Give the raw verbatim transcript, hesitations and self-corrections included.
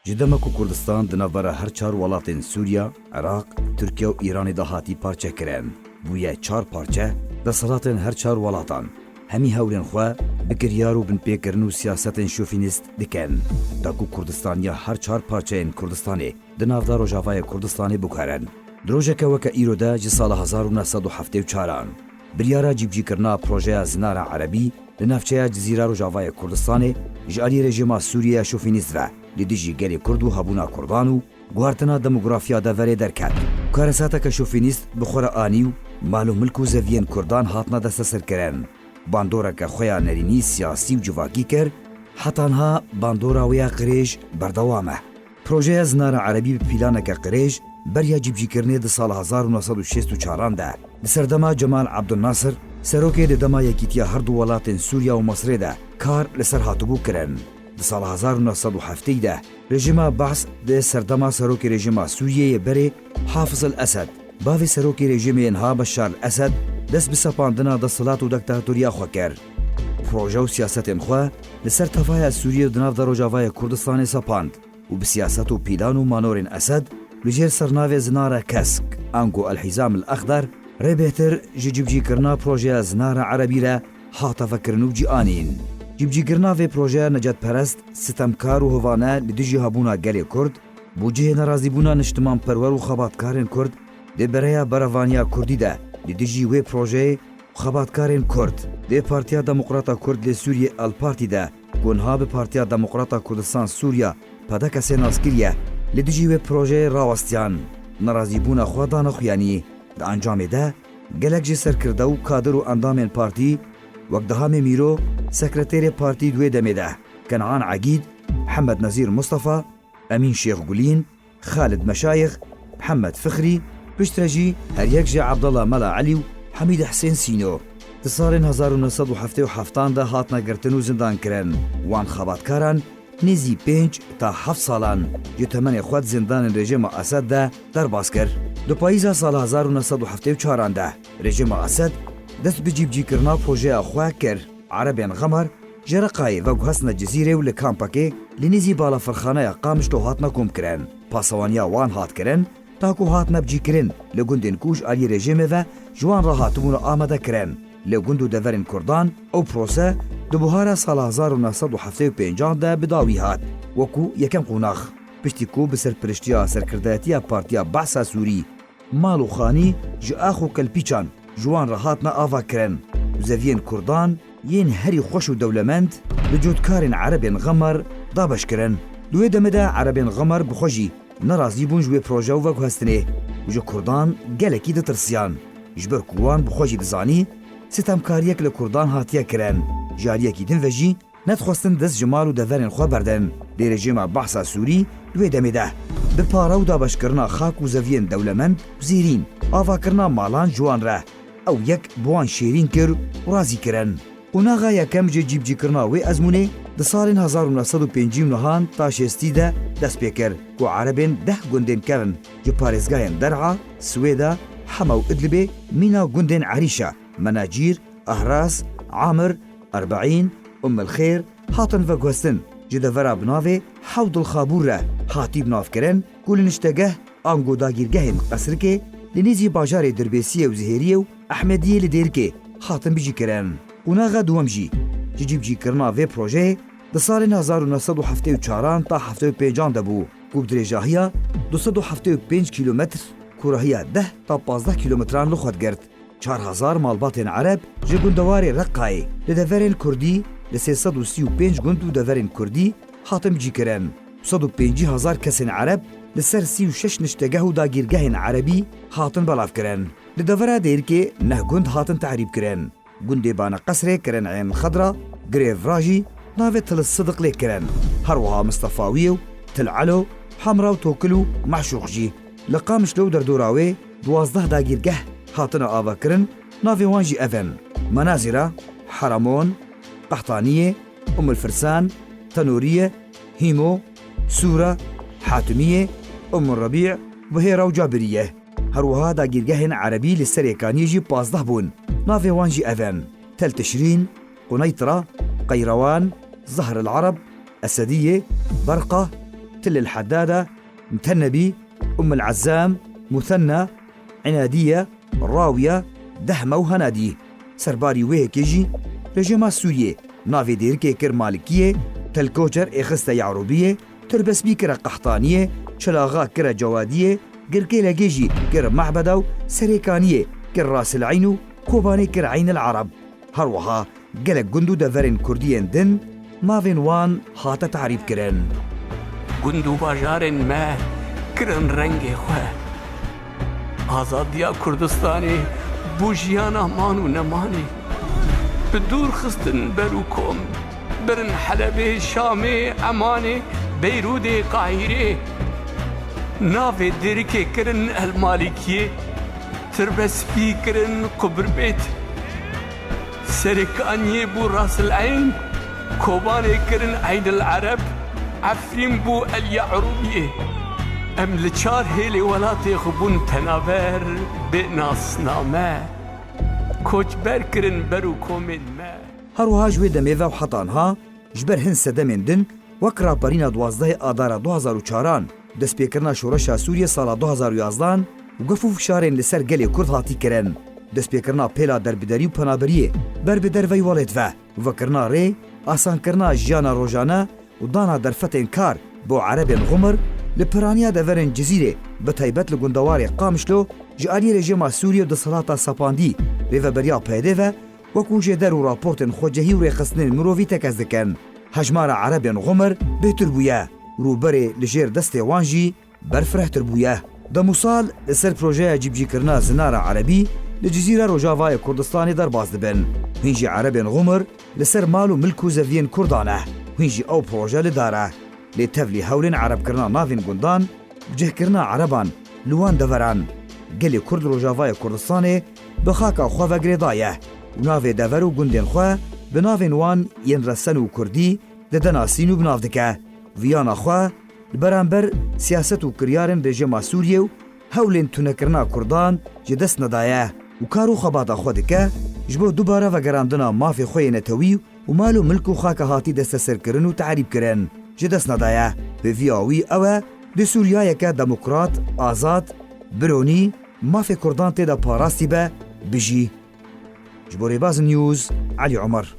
Ji dema ku Kurdistan di navbera her çar welatên Sûriya, Iraq, Tirkiye û Îranê de hatî parçekirin, bûye çar parçe, desthilatên her çar welatan hemî hewlên xwe bi kiryar û binpêkirin û siyasetên şofînîst dikin, da ku Kurdistaniya her çar parçeyên Kurdistanê di nav de Rojavayê Kurdistanê biguherin. Di rojeke weke îro de ji sala hezar û neh sed û heftê û çaran biryara cîbicîkirina projeya Zinara Erebî li navçeya Cizîra Rojavayê Kurdistanê ji aliyê rejîma Sûriyê ya şofînîst ve li dijî gelê Kurd û hebûna Kurdan û guhertina demografiya deverê derket. Karesateke şofînîst bi xwe re anî û mal û milk û zeviyên Kurdan hatine desteserkirin. Bandoreke xwe ya nerînî siyasî û civakî kir, heta niha bandora wê ya qirêj berdewam e. Projeya Zinara Erebî bi pîlaneke qirêj beriya cîbicîkirinê di sala hezar û neh sed û şêst û çaran de, di serdema Cemal Abdulnasir, serokê di dema yekîtiya her du welatên Sûriya û Misirê de kar li ser hatibû kirin. Di sala hezar û neh sed û heftê de rejîma Behs di serdema serokê rejîma Sûriyeyê berê Hafiz el-Esed, bavê serokê rejîmê yên ha Beşar el-Esed, dest bi sepandina desthilat û diktatoriya xwe kir. Proje û siyasetên xwe li ser tevaya Sûriyê û di nav de Rojavayê Kurdistanê sepand û bi siyaset û pîlan û manorên Esed li jêr sernavê Zinara Kesk, ango El-Hîzam el-Exder, rê bêhtir ji cîbicîkirina projeya Zinara Erebî re hate vekirin û cî anîn. Cîbicîkirina vê projeya necetperest, sitemkar û hovane li dijî hebûna gelê Kurd bû cihê nerazîbûna niştimanperwer û xebatkarên Kurd dê bereya berevaniya Kurdî de li dijî wê projeyê û xebatkarên Kurd dê Partiya Demokrata Kurd lê Sûriyê El Partî de ku niha bi Partiya Demokrata Kurdistan Sûriya, P D K S, nas kiriye, li dijî wê projeyê rawestiyan, nerazîbûna xwe dane xuyanî. Di encamê de gelek ji serkirde û kadir û endamên partî wek Dehamê Mîro, sekreterê partî di wê demê de, Kenan Egîd, Mihemed Nezîr Mustafa, Emîn Şêx Gulîn, Xalid Meşayix, Mihemed Fixrî, piştre jî her yek ji Abdullah Mela Elî û Hemîd Hisên Sîno. Di salên hezar û neh sed û heftê û heft de hatine girtin û zindan kirin. Wan xebatkaran nêzî pênc ta heft salan ji temenê xwe di zindanên rejîma Esed de derbas kir. Di payîza sala hezar û neh sed û heftê û çaran de rejîma Esed dest bi cîbicîkirina projeya xwe kir. Erebên Xemar ji Reqayê veguhestine Cizîrê û li kampekê li nêzî balafirxaneya Qamişlo hatine komkirin. Pasewaniya wan hat kirin, ta ku hatine bicîkirin li gundên ku ji aliyê rejîmê ve ji wan re hatibûne amade kirin. Li gund û deverên Kurdan ew prose di buhara sala hezar û neh sed û heftê û pêncan de bi dawî hat, wekû yekem qonax. Piştî ku bi serpiriştiya serkirdayetiya Partiya Behsa Sûrî mal û xanî ji ax û kelpîçan ji wan re hatine ava kirin û zeviyên Kurdan yên herî xweş û dewlemend bi cotkarên Erebên Xemar dabeş kirin. Di wê demê de Erebên Xemar bi xwe jî nerazî bûn ji wê proje û veguhestinê û ji Kurdan gelekî ditirsiyan. Ji ber ku wan bi xwe jî dizanî, sitemkariyek li Kurdan hatiye kirin. Ji aliyekî din ve jî nedixwestin dest ji mal û deverên xwe berdin. Lê rejîma Behsa Sûrî di wê demê de bi pare û dabeşkirina xak û zeviyên dewlemend û zêrîn, avakirina malan ji wan re ew yek bi wan şêrîn kir û razî kirin. Qonaxa yekem ji cîbicîkirina wê ezmûnê di salên hezar û neh sed û pêncî û nehan ta şêstî de dest pê kir ku Erebên deh gundên kevn ji parêzgahên Der'a, Swêda, Hema û Idlibê mîna gundên Erîşa, Menacîr, Ahras, Amir, Erbeîn, Umm el Xêr hatin veguhestin. Ji devera bi navê Hewd el Xabûr re hatî bi nav kirin ku li niştegeh ango dagîrgehên Qesrikê li nêzî bajarê Dirbêsiyê û Zihêriyê û Ehmediyê li Dêrikê hatin bicîkirin. Qonaxa duwem jî ji cîbicîkirina vê projeyê di salên hezar û neh sed û heftê û çaran ta heftê û pêncan de bû ku bi dirêjahiya du sed û heftê û pênc kîlometr, kûrahiya deh ta pazdeh kîlometran li xwe digirt. Çar hezar malbatên Ereb ji gundewarê Reqayê li deverên Kurdî li sê sed û sî û pênc gund û deverên Kurdî hatin bicîkirin. Du sed û pêncî hezar kesên Ereb li ser sî û şeş niştegeh û dagîrgehên Erebî hatin belavkirin. Li devera Dêrikê neh gund hatin tehrîbkirin. Gundê Bane Qesrê kirin Ên Xedra, Girê Vira jî navê Til Sidiq lê kirin. Her wiha Mistefawiyê û Til Elo, Hemra û Tokil û Meşûq jî. Li Qamişlo û derdora wê duwazdeh dagîrgeh hatine avakirin, navê wan jî ev in: Menazira, Heramon, Qehtaniyê, Umul Firsan, Tenûriyê, Hîmo, Sûra, Hatimiyê, Umul Rebî, Bihêra û Cabiriyê. Her wiha dagîrgehên Erebî li Serê Kaniyê jî pazdeh bûn. Navê wan jî ev in: Tel Tişrîn, Quneytra, Qeyrewan, Zahr el Ereb, Esediyê, Berqa, Til el Hedada, Mtenebî, Um el Ezam, Muthena, Inadiye, Rawiye, Dehme û Henadî. Serbarî wê yekê jî rejêma Sûriyê navê Dêrikê kir Malikiyê, Telkoçer êxiste Yarûbiyê, Tirbespî kire Qehtaniyê, Çilaxa kire Cewadiyê, Girkêlegê jî kir Mehbeda û Serêkaniyê kir Rasil Eyn û Kobanê kir Eyn el Ereb. Her wiha gelek gund û deverên kurdî yên din navên wan hate tarîfkirin. Gund û bajarên me kirin rengê xwe. Azadiya Kurdistanê bû jiyana man û nemanê. Bi dûr xistin ber û kom. Birin Helebê, Şamê, Emanê, Beyrûdê, Qahîrê. Navê Dêrikê kirin El Malikiyê. Tirbespî kirin Qubirbêt. Serêkaniyê bû Rasil Eyn, Kobanê kirin Eynil Ereb, Efrîn bû El Yarûbiyê. Em li çar hêlê welatê xwe bûn penaber, bê nasname. Koçber kirin ber û komên me. Her wiha ji wê demê ve û heta niha ji ber hin sedemên din, wek raperîna duwazdehê Adara du hazar û çaran, destpêkirina şoreşa Sûriyê sala du hazar û yazdan û gef û fişarên li ser gelê Kurd hatî kirin. Destpêkirina pêla derbiderî û penaberiyê ber bi derveyî welêt ve û vekirina rê, asankirina jiyana rojane û dana derfetên kar bo erebên Xumir li piraniya deverên Cizîrê, bi taybet li gundewarê Qamişlo, ji aliyê rejêma Sûriyê û desthilata sepandî, rêveberiya P Y D ve, wekû jêder û raportên xwecihî û rêxistinên mirovî tekez dikin. Hejmara erebên Xumir bêtir bûye, rûberê li jêr destê wan jî berfirehtir bûye. Demûsal li ser projeya cîbicîkirina zinara erebî li Cizîra Rojavayê Kurdistanê derbas dibin. Hîn jî erebên Xumir li ser mal û milk û zeviyên Kurdan e. Hîn jî ew proje li dar e. Lê tevlî hewlên erebkirina navên gundan, bicihkirina ereban li wan deveran. Gelê Kurd Rojavayê Kurdistanê bi xaka xwe ve girêdaye û navê dever û gundên xwe bi navên wan yên resen û kurdî dide nasîn û bi nav dike. Viyana xwe li beramber siyaset û kiryarên rejêma Sûriyê û hewlên tunekirina Kurdan ji dest nedaye û kar û xebata xwe dike ji bo dubare vegerandina mafê xwe yê netewî û mal û milk û xaka hatî desteserkirin û terîbkirin ji dest nedaye. Bi vî awî ew e, dê Sûriyayeke demokrat, azad, bironî, mafê Kurdan tê de parastî be, bijî. Ji bo Rêbaz News, Elî Omer.